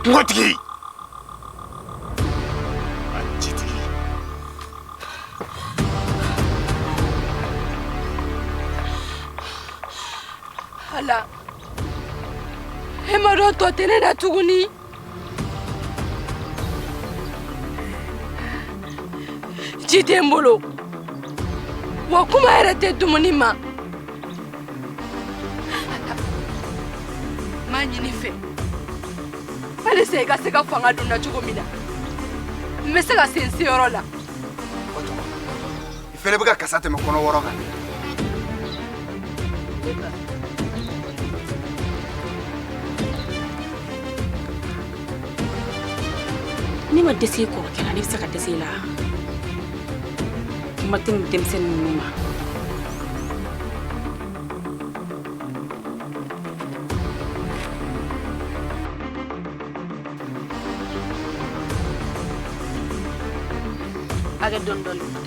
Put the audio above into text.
Kungotigi, a jitigi. Ala, e ma dɔn tɔ tɛ ne na tuguni. Ji tɛ n bolo, wa kuma yɛrɛ tɛ dumuni ma. Ala, n b'a ɲini i fɛ halisa i ka se ka fanga don n na cogo min na n bɛ se ka se n seyɔrɔ la. Batɔgɔma, i fɛnɛ bɛ ka kasa tɛmɛ kɔnɔ wɔrɔ kan. Ne ma dɛsɛ i kɔrɔkɛ la, ne bɛ se ka dɛsɛ i la? Kuma tɛ nin denmisɛnnin ninnu ma. A kɛ dɔɔni dɔɔni.